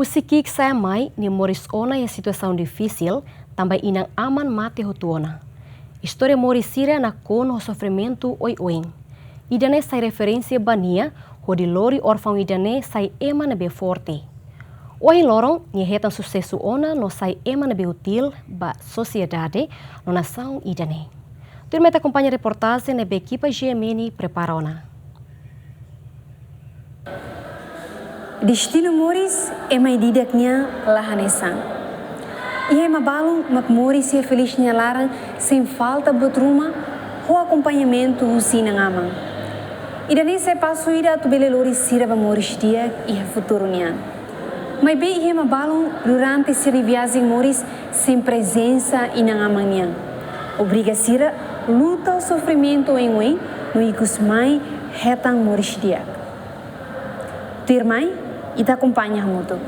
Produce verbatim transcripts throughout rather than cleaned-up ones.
Husi ki'ik sa'e mai, nia moris ona iha situasaun difisil, tanba inan-aman mate hotu ona. Istória moris sira nakonu ho sofrimentu oioin. Ida-ne'e sai referénsia ba nia, hodi lori orfaun ida-ne'e sai ema ne'ebé forte. Ohin loron, nia hetan susesu ona no sai ema ne'ebé útil ba sosiedade no nasaun ida-ne'e. Tuirmai ita akompaña reportajen ne'ebé ekipa G M N prepara ona. Destinu moris ema ida-idak nian la hanesan. Iha ema balun mak moris iha felís nia laran sein falta buat ruma ho akompañamentu husi inan-aman. Ida-ne'e sai pasu ida atu bele lori sira ba moris di'ak iha futuru nian. Maibé iha ema balun durante sira-nia viajen moris sein prezensa inan-aman nian. Obriga sira luta ho sofrimentu oioin no ikus mai hetan moris di'ak. Tuirmai, ita akompaña hamutuk.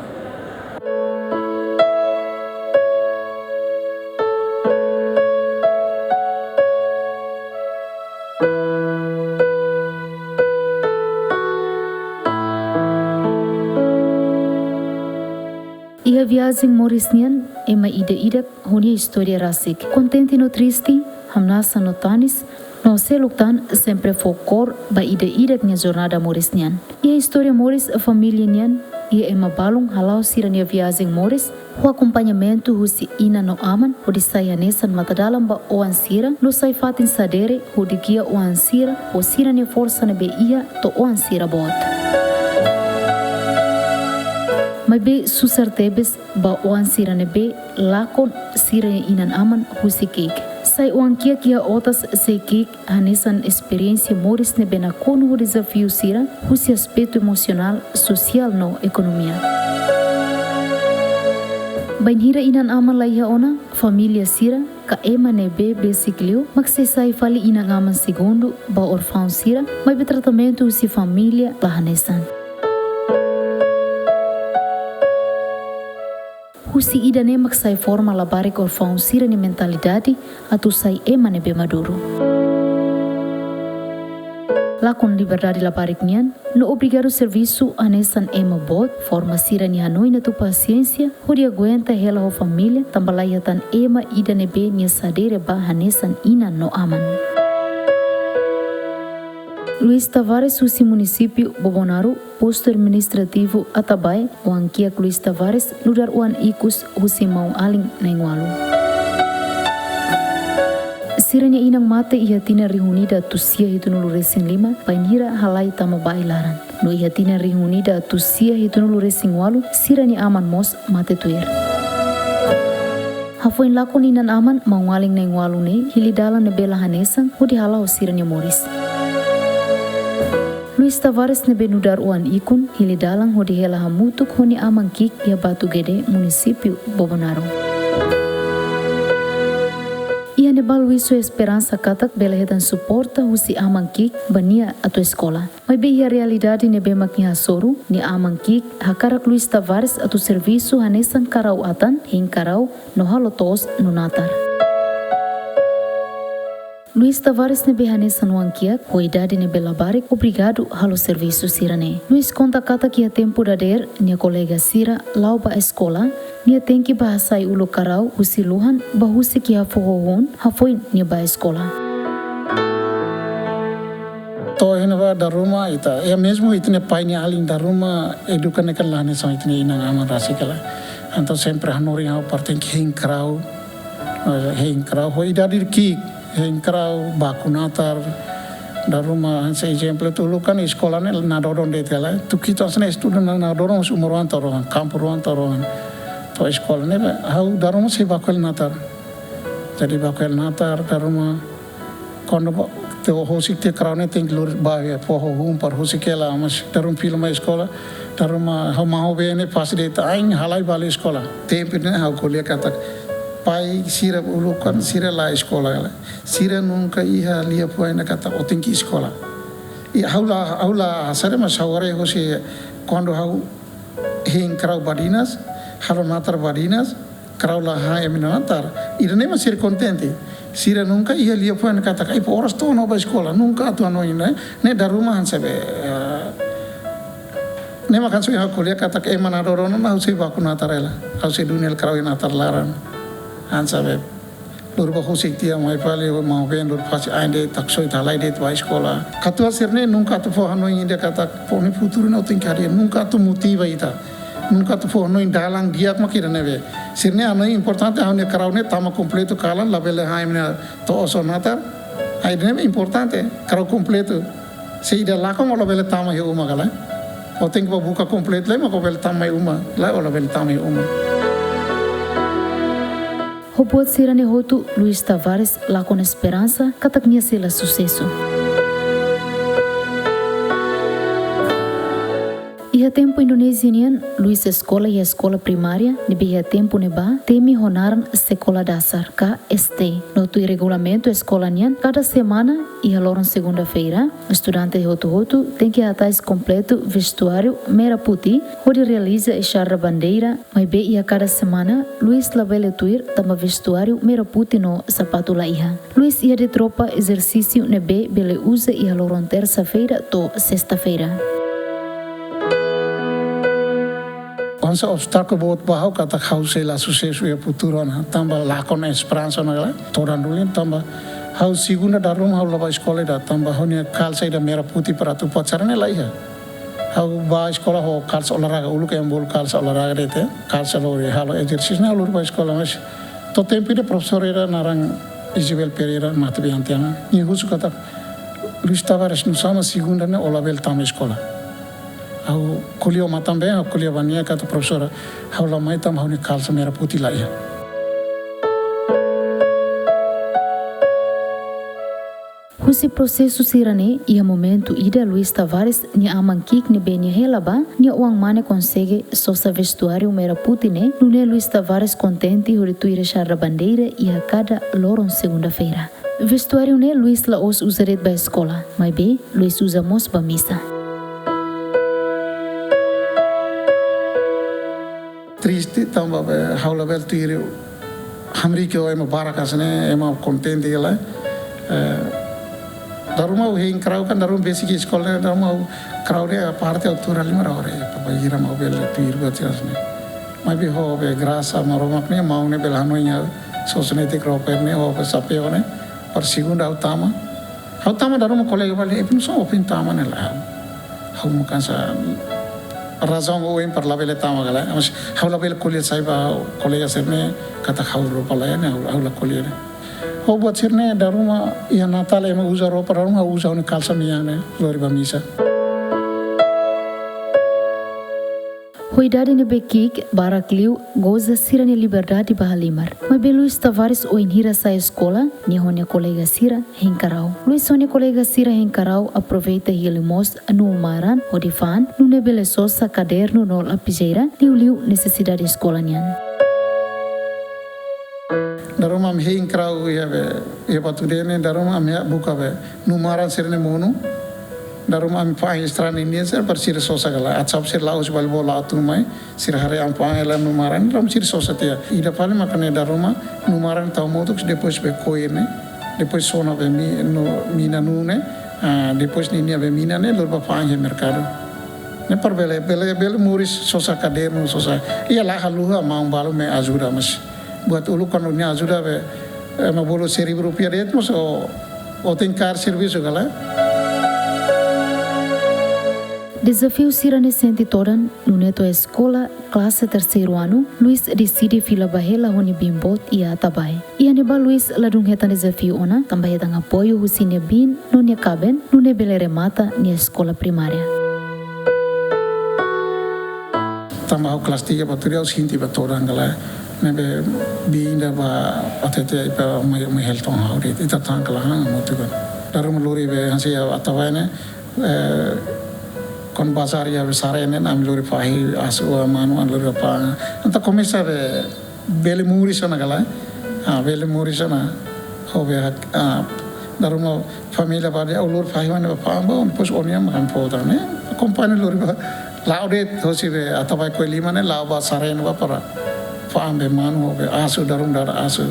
Iha viajen moris nian, ema ida-idak ho nia istória rasik. Kontente no triste, hamnasa no tanis, no seluk tan sempre fó kór ba ida-idak nia jornada moris nian. Iha istória moris família nian, iha ema balun hala'o sira-nia viajen moris ho akompañamentu husi inan no aman, hodi sai hanesan matadalan ba oan sira, no sai fatin sadere hodi gia oan sira ho sira-nia forsa ne'ebé iha to'o oan sira boot. Maibé susar tebes ba oan sira ne'ebé lakon sira-nia inan-aman husi ki'ik. Sai oan kiak iha otas sei ki'ik hanesan esperiénsia moris ne'ebé nakonu ho dezafiu sira husi aspetu emosionál, sosiál no ekonomia. Bainhira inan-aman la iha ona, família sira ka ema ne'ebé besik liu mak sei sai fali inan-aman segundu ba orfaun sira, maibé tratamentu husi família la hanesan. Husi ida-ne'e mak sai forma labarik orfaun sira-nia mentalidade atu sai ema ne'ebé maduru. Lakon liberdade labarik nian, no obrigadu servisu hanesan ema boot, forma sira-nia hanoin atu pasiénsia, hodi aguenta hela ho família, tanba la iha tan ema ida ne'ebé nia sadere ba hanesan inan no aman. Luis Tavares husi munisípiu Bobonaro, postu administrativu Atabae, oan kiak Luis Tavares, nu'udar oan ikus husi maun-alin na'in-ualu. Sira-nia inan mate iha tinan rihun ida atus sia hitunulu resin lima, bainhira halai tama ba ai-laran. No iha tinan rihun ida atus sia hitunulu resin ualu, sira-nia aman mós mate tuir. Hafoin lakon inan-aman, maun-alin na'in-ualu ne'e hili dalan ne'ebé la hanesan hodi hala'o sira-nia moris. Luis Tavares ne'ebé nu'udar oan ikun, hili dalan hodi hela hamutuk ho nia aman kiik iha Batu Gede, munisípiu Bobonaro. Iha ne'ebá Luis iha esperansa katak bele hetan suporta husi aman kiik ba nia atu eskola. Maibé iha realidade ne'ebé mak nia hasoru, nia aman kiik hakarak Luis Tavares atu servisu hanesan karau-atan, hein karau, no halo to'os no natar. Luis Tavares ne'ebé hanesan oan kiak, ho idade ne'ebé labarik, obrigadu halo servisu sira-ne'e. Luis konta katak iha tempu dadeer, nia kolega sira la'o ba eskola, nia tenke bá hasai uluk karau husi luhan, bá husik iha foho hun, hafoin nia bá eskola. To'o iha ne'ebá dala ruma ita, iha mezmu ita-nia pai nia alin dala ruma eduka ne'e kan la hanesan ita-nia inan-aman rasik hela. Entaun sempre hanorin ha'u para tenke hein karau, eh, hein karau ho idade kiik, hein karau, baku natar. Dala ruma hanesan ezemplu ita uluk kan eskola ne'e nadodon de'it hela. Tuku ita hanesan estuda na, nadodon husi uma rua to'o rua, kampu rua to'o rua. To'o eskola ne'e, ha'u dala ruma sei baku hela natar. Jadi baku hela natar, dala ruma kuandu ba, to'o husik tiha karau ne'e tenke lori ba iha foho hun para husik hela, mas dala ruma fila mai eskola, dala ruma ha'u mai ha'u bee ne'e fase de'it, ain halai ba halo eskola. Tempu ne'e ha'u ko'alia katak, pai sira uluk kan sira la eskola hela. Sira nunka iha liafuan ne'e katak ó tenke eskola. I ha'u la, ha'u la sare mas ha'u haree hosi kuandu ha'u hein karau badinas, halo natar badinas, karau la han ema nia natar. Ida-ne'e mak sira kontente. Sira nunka iha liafuan katak ai fó oras to'o ona ba eskola. Nunka atu hanoin ne'e. Ne'e dala ruma hanesan be, eh, Ne'e mak hanesan ha'u ko'alia katak ema nadodon ona ha'u sei baku natar hela. Ha'u sei duni hela karau iha natar laran. Hanesan be lori ba husik tiha mai fali, maun-alin lori fase ain de'it, taksoit halai de'it ba eskola. Katuas sira-ne'e nunka atu fó hanoin ida katak fó ne'e futuru ne'e tenke hadi'a, nunka atu motiva ita. Nunka atu fó hanoin dalan di'ak mak ida-ne'ebé. Sira-ne'e hanoin importante ha'u-nia karau ne'e tama kompletu kalan, labele haim ne'e to'o osan natar. Ai ne'e importante, karau kompletu. Se ida lakon ó labele tama iha uma ka lae. Ó tenke bá buka kompletu lai mak ó bele tama iha uma. Lae, ó labele tama iha uma. Ho buat sira-ne'e hotu, Luis Tavares lakon esperansa katak nia sei la susesu. Iha tempu Indonézia nian, Luis eskola iha eskola primária ne'ebé iha tempu ne'ebá temi ho naran Sekolah Dasar ka S D. No tuir regulamentu eskola nian, kada semana iha loron segunda-feira, estudante hotu-hotu tenke hatais kompletu vestuáriu merah putih hodi realiza ixarada bandeira, maibé iha kada semana Luis labele tuir tanba vestuáriu merah putih no sapatu la iha. Luis iha de tropa ezersísiu ne'ebé bele uza iha loron tersa-feira to'o sesta-feira. Hanesan obstákulu boot ba ha'u katak ha'u sei la susesu iha futuru ona, tanba lakon esperansa ona ka lae. Todan duni tanba ha'u segunda dala ruma ha'u la bá eskola ida tanba ha'u-nia kalsa ida merah putih para atu pacar ne'e la iha. Ha'u bá eskola ho kalsa olahraga, uluk ema bolu kalsa olahraga de'it, kalsa lori halo ezersísiu ne'e ha'u lori bá eskola, mas to'o tempu ida profesora ida naran Isabel Pereira matebian tiha ona. Nia husu katak, "Luis Tavares, nusá mak segunda ne'e ó labele tama eskola?" Ha'u ko'alia ho matan-been, ha'u ko'alia ba nia katak, "Profesora, ha'u la mai tanba ha'u-nia kalsa merah putih la iha." Husi prosesu sira-ne'e, iha momentu ida Luis Tavares nia aman ki'ik ne'ebé nia hela ba, nia oan mane konsege sosa vestuáriu merah putih ne'e, nune'e Luis Tavares kontente hodi tuir ixarada bandeira iha kada loron segunda-feira. Vestuáriu ne'e Luis la'ós uza de'it ba eskola, maibé Luis uza mós ba misa. Triste tanba be ha'u labele tuir hamriik ho ema barak hanesan ne'e, ema kontente ka lae. Eh, dala ruma ha'u hein karau kan dala ruma besik eskola ne'e, dala ruma ha'u karau de'it parte ha'u tuur halimar ha'u haree, papa ira mak bele tuir buat hanesan ne'e. Maibé ho be grasa Maromak ne'e, maun ne'e bele hanoin ha'u, sosa netik roupa ne'e, ho be sapeu ne'e, para segunda ha'u tama. Ha'u tama dala ruma kolega fali, "Eh, nusá ó foin tama ne'e lae?" Ha'u mak hanesan razaun oioin para labele tama ka lae. Mas ha'u labele ko'alia sai ba kolega sira-ne'e katak ha'u roupa la iha ne'e, ha'u, ha'u la ko'alia ne'e. Ho buat sira-ne'e dala ruma iha Natál ema uza roupa, dala ruma ha'u uza ha'u-nia kalsa mean ne'e, lori ba misa. Ho idade ne'ebé ki'ik, barak liu goza sira-nia liberdade ba halimar. Maibé Luis Tavares oin hira sai eskola, nia ho nia kolega sira hein karau. Luis ho nia kolega sira hein karau aproveita hili mós nuu-maran hodi fa'an, nune'e bele sosa kadernu no lapizeira, liuliu nesesidade eskola nian. Dala ruma ami hein karau iha be, iha Batudene, dala ruma ami buka be nuu-maran sira-ne'e monu. Dala ruma ami fa'an iha estrada nian sira para sira sosa ka lae. Atu sabe sira la'o, se bali bola atu mai, sira haree ami fa'an hela nuu-maran, dala ruma sira sosa tiha. Ida fali maka ne'e dala ruma nuu-maran tau motuk, depois be koir ne'e, depois sona be mi-, no mina nuu ne'e, ah, depois ninia be mina ne'e lori ba fa'an iha merkadu. Ne'e para bele, bele, bele moris sosa kadernu, sosa. Iha la haluha maun balu mak ajuda, mas buat uluk kuandu nia ajuda be, eh, ema bolu seribu rupiah de'it mós ó, ó tenke kaer servisu ka lae. Dezafiu sira-ne'e sente todan, nune'e to'o eskola, klase terseiru anu, Luis deside fila ba hela ho nia biin boot iha Atabae. Iha ne'ebá Luis ladún hetan dezafiu ona, tanba hetan apoiu husi nia biin no nia kaben, nune'e bele remata nia eskola primária. Tanba ha'u kelas tiga ba tuir ha'u sente ba todan ka lae. Ne'ebé biin ida ba hatete ita mai, mai hela to'o ha'u de'it, ita tan ka lae, han, motu kan. Dala ruma lori be hanesan iha Atabae ne'e, eh, kuandu bazár iha be sareen ne'e, ami lori fahi, asu, manu, ami lori fa'an. Entaun komesa be bele moris ona ka lae. Ah, bele moris ona. Ho be hak, ah, dala ruma família ba dehan ó lori fahi mane ba fa'an ba, depois ó-nian mak ami fó tan ne'e. Akompaña lori ba. La'o de'it, hosi be Atabae Koilima ne'e, la'o ba sareen ba para fa'an be manu ho be asu, dala ruma dada asu.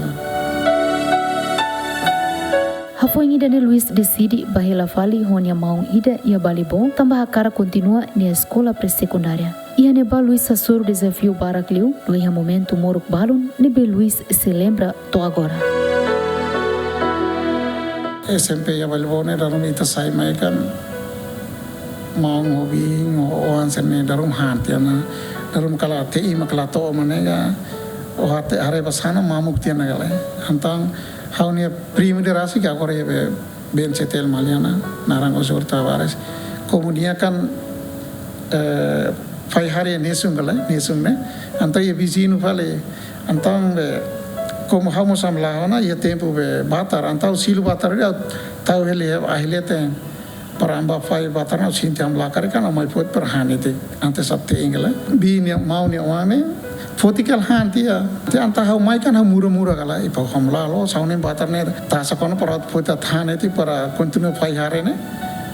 Ha'u Foin ida-ne'e Luis deside bá hela fali ho nia maun ida iha Balibó, tanba hakarak kontinua nia eskola pré-sekundária. Iha ne'ebá Luis hasoru dezafiu barak liu, no iha momentu moruk balun ne'ebé Luis sei lembra to'o agora. S M P iha Balibó ne'e dala ruma ita sai mai kan maun ho biin, ho oan sira-ne'e dala ruma han tiha ona, dala ruma kala te'in mak la to'o mak ne'e ka, o hate haree ba sá ona mamuk tiha ona kala. Entaun ha'u-nia primu ida rasik agora iha be B N C T L Maliana, naran Oswald Tavares. Komu nia kan, eh, fai hare nesun kala, nesun ne'e. Entaun iha viziñu fali. Entaun be, komu ha'u mós hamlaha ona, iha tempu be batar, entaun silu batar ida, tau hela iha ahi leten. Para ami bá fai batar ne'e, sente hamlaha karik kan, ami mai foti para han ida, antes atu te'in kala. Biin nia, maun nia oan ne'e, foti kala han tiha. Tiha entaun ha'u mai kan ha'u mura-mura kala, ipau hamlaha loos, ha'u-nia batar ne'e, tasak ona para foti atu han ida, para kontinua fai hare ne'e.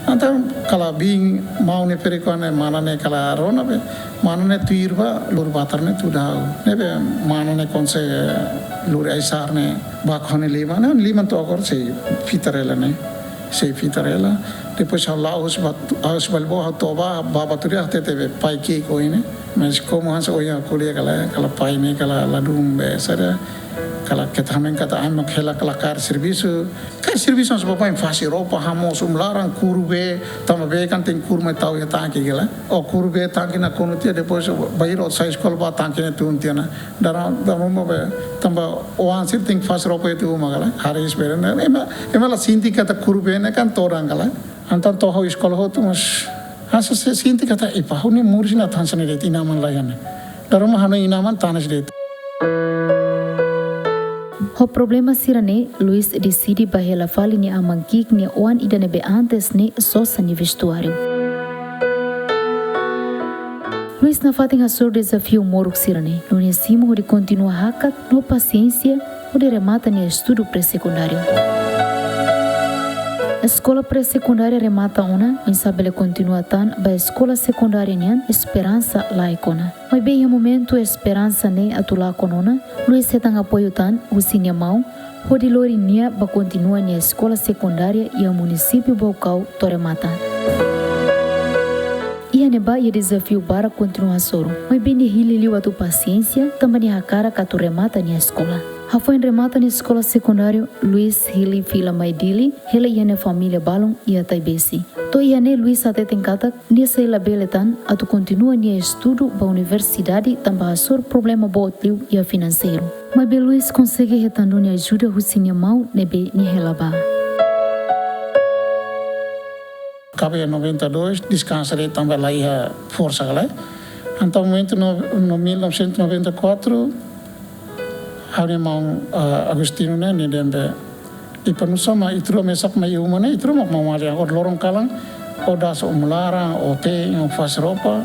Entaun kala biin maun nia ferik-oan ne'e, mana ne'e kala rona be, mana ne'e tuir bá, lori batar ne'e tuda ha'u. Ne'ebé mana ne'e konsege lori ai-sa'e ne'e, bá ho nia liman, ne'e liman to'o agora sei fitar hela ne'e. Sei fitar hela. Depois ha'u la'o husi Bat-, ha'u husi Balibó, ha'u to'o bá, bá Baturi, ha'u hatete be pai ki'ik ohin ne'e. Mas komu hanesan ohin ha'u ko'alia kala, kala pai ne'e kala ladún be saida. Kala keta hanoin katak ami mak hela kala kaer servisu. Kaer servisu hanesan baibain, fase roupa, hamoos uma laran, kuru bee, tanba bee kan tenke kuru mai tau iha tanke kala. O kuru bee tanke nakonu tiha, depois bainhira sai eskola bá tanke ne'e tun tiha ona. Dala, dala ruma be, tanba oan sira tenke fase roupa iha uma kala, hariis bele ne'e. Ema, ema la sente katak kuru bee ne'e kan todan kala. Entaun to'o ha'u eskola hotu mós, hanesan se-, sente katak, epá, ha'u-nia moris ne'e atu hanesan ne'e de'it, inan-aman la iha ne'e. Dala ruma hanoin inan-aman tanis de'it. Ho problema sira-ne'e, Luis deside bá hela fali nia aman ki'ik nia oan ida ne'ebé antes ne'e sosa nia vestuáriu. Luis nafatin hasoru dezafiu moruk sira-ne'e, no nia simu hodi kontinua hakat no pasiénsia hodi remata nia estudu pré-sekundáriu. Eskola pré-sekundária remata ona, oinsá bele kontinua tan ba eskola sekundária nian, esperansa la'o ona. Maibé iha momentu esperansa ne'e atu lakon ona, Luis hetan apoiu tan husi nia maun, hodi lori nia bá kontinua nia eskola sekundária iha munisípiu Baucau to'o remata. Iha ne'ebá iha dezafiu barak kontinua hasoru, maibé nia hili liu atu pasiénsia, tanba nia hakarak atu remata nia eskola. Hafoin remata nia eskola sekundáriu, Luis hili fila mai Dili, hela iha nia família balun iha Taibesi. To'o iha ne'e Luis hateten katak, nia sei labele tan atu kontinua nia estudu ba universidade tanba hasoru problema boot liu iha finanseiru. Maibé Luis konsege hetan duni ajuda husi nia maun ne'ebé nia hela bá. Acaba em noventa e dois, deskansa de'it tanba la iha forsa kala. Entaun momentu no, no mil novecentos e noventa e quatro, ha'u-nia maun, ah, Agostinho ne'e, nia dehan be, epá, nusá mak ita rua mesak mai iha uma ne'e, ita rua mak maun-alin, agora loron kalan, o dasa uma laran, o te'in, o fase roupa,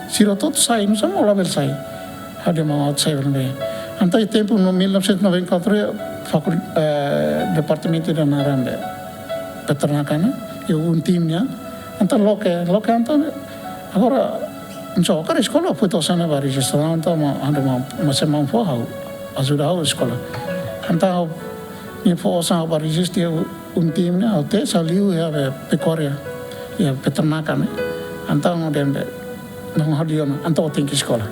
sira hotu sai, nusá mak o labele sai. Ha'u dehan maun, ha'u sai bele be. Entaun iha tempu no mil novecentos e noventa e quatro, fakul-, eh, departamentu ida naran be, peternakan ne'e, iha UNTIM nian. Entaun loke, loke entaun, agora, nusá, agora eskola foti osan ne'e ba rejistrasaun, entaun maun, ha'u dehan maun, maun se maun fó ha'u, ajuda ha'u eskola. Entaun ha'u, nia fó osan ha'u ba rejista iha UNTIM ne'e, ha'u tee, sa'e liu iha be pekuária, iha peternakan ne'e. Entaun dehan be, maun, ha'u dehan ona, entaun o tenke eskola.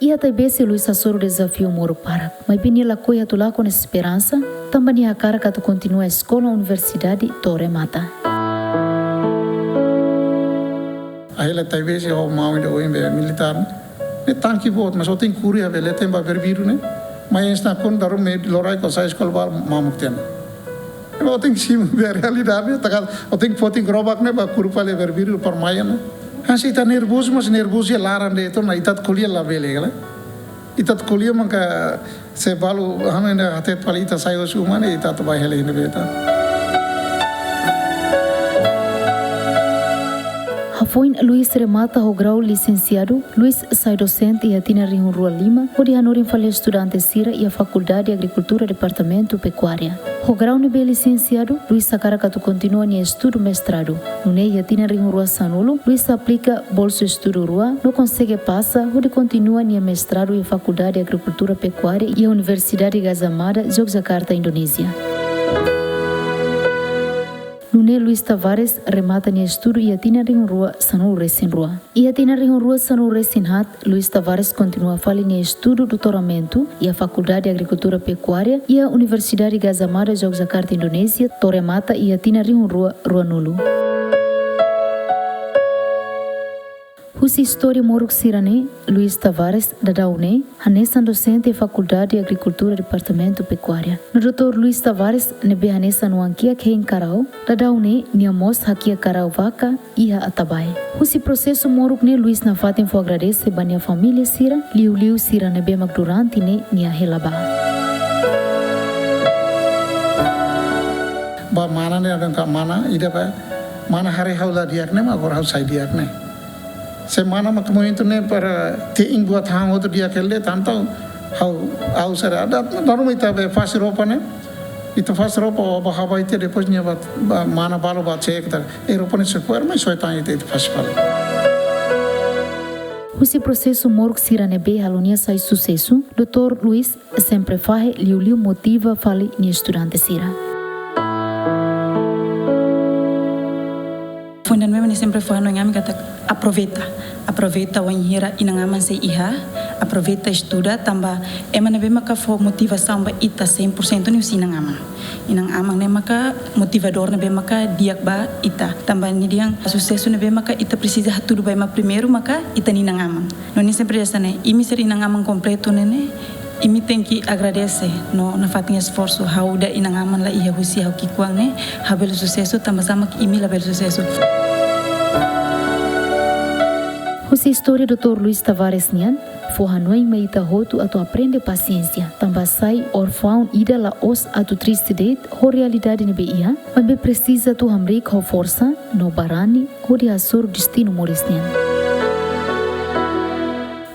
Iha Taibesi Luis hasoru dezafiu moruk barak, maibé nia lakohi atu lakon esperansa, tanba nia hakarak atu kontinua eskola universidade to'o remata. Ha'u hela Taibesi ho maun ida ohin be militár. Ne'e tanke boot, mas o tenke kuru iha be leten ba Verbiru ne'e. Mai ensina kon daru me lorai ko sai eskola ba mamuk tiha ona. Ema o tenke simu be realidade, taka o tenke foti grobak ne'e ba kuru fali Verbiru para mai ona. Hanesan ita nervozu, mas nervozu iha laran de'it ona, ita atu ko'alia labele kala. Ita atu ko'alia maka se balu hanoin ne'e hatete fali ita sai husi uma ne'e, ita atu bá hela iha ne'ebé tan. Ha'u Foin Luis remata ho grau lisensiadu, Luis sai dosente iha tinan rihun rua lima, hodi hanorin fali estudante sira iha Fakuldade Agrikultura, Departamentu Pekuária. Ho grau ne'ebé lisensiadu, Luis hakarak atu kontinua nia estudu mestradu. Nune'e iha tinan rihun rua sanulu, Luis aplika bolsa estudu rua, no konsege pasa, hodi kontinua nia mestradu iha Fakuldade Agrikultura Pekuária iha Universidade Gajah Mada, Yogyakarta, Indonézia. Nune'e Luis Tavares remata nia estudu iha tinan rihun rua sanulu resin rua. Iha tinan rihun rua sanulu resin haat, Luis Tavares kontinua fali nia estudu doutoramentu iha Fakuldade Agrikultura Pekuária iha Universidade Gajah Mada, Yogyakarta, Indonézia, to'o remata iha tinan rihun rua ruanulu. Husi istória moruk sira-ne'e, Luis Tavares daudaun ne'e hanesan dosente Fakuldade Agrikultura, Departamentu Pekuária. No doutór Luis Tavares ne'ebé hanesan oan kiak hein karau, daudaun ne'e nia mós hakiak karau vaka iha Atabae. Husi prosesu moruk ne'e Luis nafatin fó agradese ba nia família sira, liuliu sira ne'ebé mak durante ne'e nia hela ba. Ba mana ne'e, adang ka mana, ida ba mana haree ha'u la di'ak ne'e, mak agora ha'u sai di'ak ne'e. Se mana mak momentu ne'e para te'in buat hahán hotu di'ak hela de'it, entaun ha'u, ha'u sira ada, baru ita be fase roupa ne'e. Ita fase roupa ba haba ita depois nia ba, ba mana balu ba cek ta. E roupa ne'e se kuer mai soe tan ita, ita fase fali. Husi prosesu moruk sira ne'ebé halo nia sai susesu, doutór Luis sempre fahe liuliu motiva fali nia estudante sira. Foin daudaun ne'e nia sempre fó-hanoin ami katak aproveita. Aproveita wainhira inan-aman sei iha, aproveita estuda, tanba ema ne'ebé maka fó motivasaun ba ita cem por cento ne'e husi inan-aman. Inan-aman ne'e maka motivadór ne'ebé maka di'ak ba ita. Tanba nia dehan susesu ne'ebé maka ita presiza hatudu ba ema primeiru maka ita-nia inan-aman. No nia sempre dehan hanesan ne'e, imi sira inan-aman kompletu ne'e ne'e, imi tenke agradese no nafatin esforsu, ha'u ida inan-aman la iha husi ha'u ki'ikoan ne'e, ha'u bele susesu, tanba sá mak imi labele susesu. Husi istória doutór Luis Tavares nian, fó-hanoin mai ita hotu atu aprende pasiénsia, tanba sai órfaun ida la'ós atu triste de'it ho realidade ne'ebé iha, maibé presiza atu hamriik ho forsa no barani hodi hasoru destinu moris nian.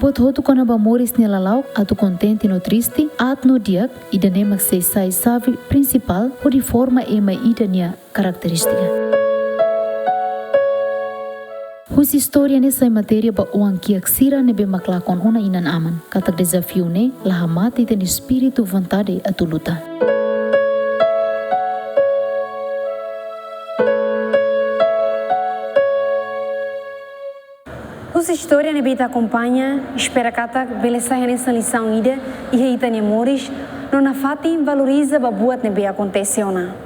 Buat hotu kona-ba moris nia lala'ok, atu kontente no triste, aat no di'ak, ida-ne'e mak sei sai xave prinsipál hodi forma ema ida nia karakterístika. Husi istória ne'e sai matéria ba oan kiak sira ne'ebé mak lakon ona inan-aman, katak dezafiu ne'e la hamate ita-nia espíritu vontade atu luta. Husi istória ne'ebé ita akompaña, espera katak bele sai hanesan lisaun ida iha ita-nia moris, no nafatin valoriza ba buat ne'ebé akontese ona.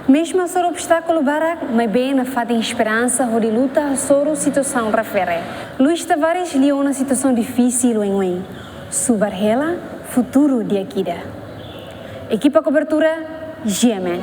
Mezmu hasoru obstákulu barak, maibé nafatin esperansa hodi luta hasoru situasaun refere. Luis Tavares lia ona situasaun difisil oioin. Subar hela, futuru di'ak ida. Ekipa kobertura, G M N.